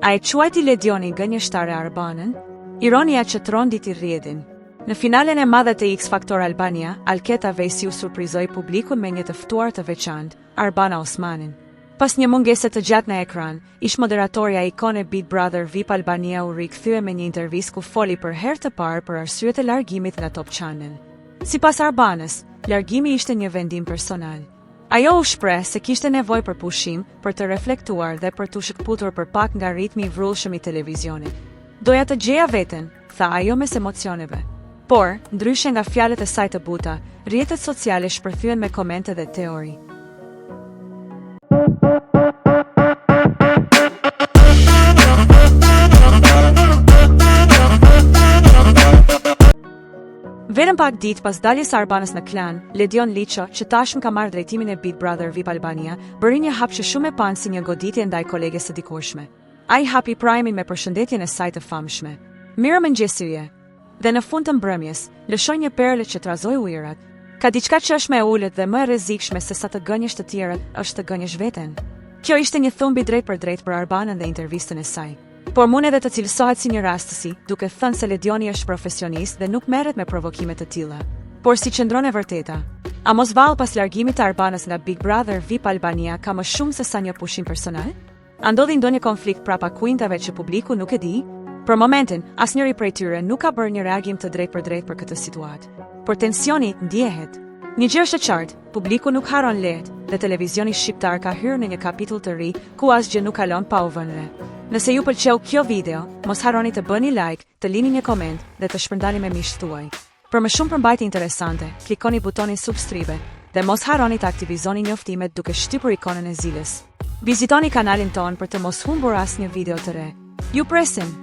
A e quajti Ledioni gënjeshtare Arbanën? Ironia që tronditi rrjetin. Në finalen e madhe të X Factor Albania, Alketa Vejsiu surprizoi publikun me një të ftuar të veçantë, Arbana Osmanin. Pas një mungese të gjatë në ekran, ish-moderatorja ikonë e Big Brother VIP Albania u rikthye me një intervistë ku foli për herë të parë për arsyet e largimit nga Top Channel. Sipas Arbanës, largimi ishte një vendim personal. Ajo u shpreh se kishte nevojë për pushim, për të reflektuar dhe për t'u shkëputur për pak nga ritmi i vrullshëm i televizionit. Doja të gjeja veten, tha ajo mes emocioneve. Por, ndryshe nga fjalët e saj të buta, rrjetet sociale shpërthyen me komente dhe teori. Vetëm pak ditë pas daljes së Arbanës në Klan, Ledion Liço, që tashmë ka marrë drejtimin e Big Brother VIP Albania, bëri një hap që shumë e panë si një goditje ndaj koleges së dikurshme. Ai hapi prime-in me përshëndetjen e saj të famshme. Mirëmëngjes yje. Dhe në fund të mbrëmjes, lëshoi një perlë që trazoi ujërat. Ka diçka që është më e ulët dhe më e rrezikshme se sa të gënjesh të tjerët, është të gënjesh veten. Kjo ishte një thumb i drejtpërdrejtë për Arbanën dhe intervistën e saj. Por mund edhe të cilësohet si një rastësi, duke thënë se Ledioni është profesionist dhe nuk merret me provokime të tilla. Por si qëndron e vërteta? A mos vallë pas largimit të Arbanës nga Big Brother VIP Albania ka më shumë se sa një pushim personal? A ndodhi ndonjë konflikt prapa kuintave që publiku nuk e di? Për momentin, asnjëri prej tyre nuk ka bërë një reagim të drejtpërdrejtë për këtë situatë. Por tensioni ndjehet. Një gjë është e qartë, publiku nuk harron lehtë dhe televizioni shqiptar ka hyrë në një kapitull të ri ku asgjë nuk kalon pa u vënë re. Nëse ju pëlqeu kjo video, mos harroni të bëni like, të lini një koment dhe të shpërndani me miqtë tuaj. Për më shumë përmbajtje interesante, klikoni butonin subscribe dhe mos harroni të aktivizoni njoftimet duke shtypur ikonën e ziles. Vizitoni kanalin tonë për të mos humbur asnjë video të re. Ju presim!